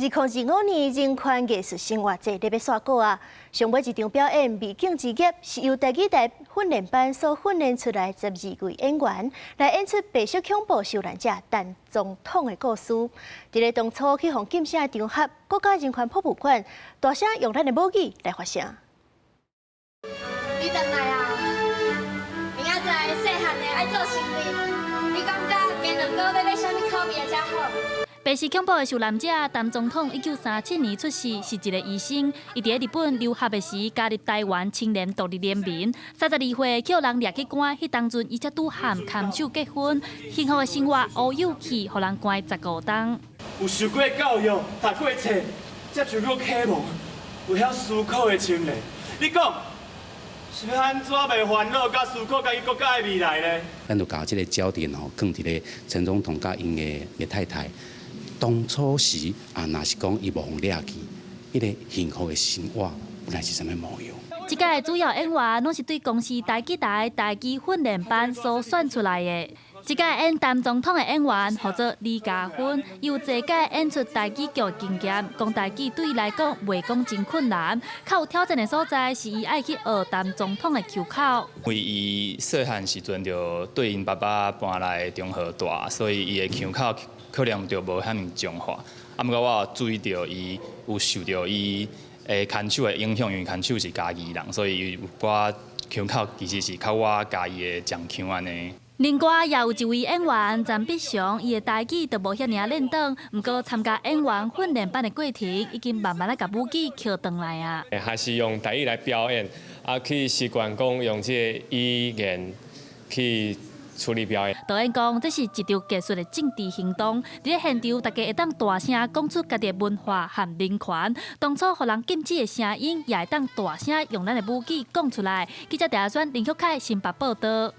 2025年人權藝術生活節咧欲煞鼓啊！上尾一場表演《未竟之業》是由台語台訓練班所訓練出來十二位演員來演出白色恐怖受難者陳總統的故事。佇咧當初去予禁聲的場合，國家人權博物館大聲用咱的母語來發聲。你轉來啊！明仔載細漢的愛做生日，你感覺雞卵糕欲買啥物口味的才好？白色恐怖的受難者陳總統，1937年出世，是一个醫生。伊佇咧日本留學的時，加入台灣青年獨立聯盟。32歲予人掠去關，彼當陣伊才拄和看守結婚，幸福的生活烏有去，予人關15冬。有受過教育，讀過冊，接受過啟蒙，有曉思考的青年，你講是欲按怎袂煩惱，佮思考家己國家的未來呢？咱就共這个焦點吼，放佇咧陳總統佮𪜶的的太太。當初時啊，若是講伊無予掠去，彼个幸福的生活本來是啥物模樣？這屆主要演員攏是對公視台語台台語訓練班所選出來的。這屆演陳總統的演員號做李嘉芬，有濟屆演出台語劇的經驗，講台語對伊來講袂講真困難。較有挑戰的所在是伊愛去學陳總統的腔口。因為伊細漢時陣就對𪜶爸爸搬來中和蹛，所以伊的腔口可能就無遐爾彰化。啊，毋過我有注意著伊有受著伊的牽手的影響，因為牽手是嘉義人，所以有寡腔口其實是較倚嘉義的講腔按呢。另外，也有一位演員陳必祥，伊的台語就無遐爾輪轉，毋過參加演員訓練班的過程，已經慢慢仔共母語抾轉來啊。還是用台語來表演，啊，去習慣講用這個語言去處理表演。導演講，這是一場藝術的政治行動。佇咧現場，大家會當大聲講出家己的文化和人權。當初予人禁止的聲音，也會當大聲用咱的母語講出來。記者鄭阿選、林旭凱新北報導。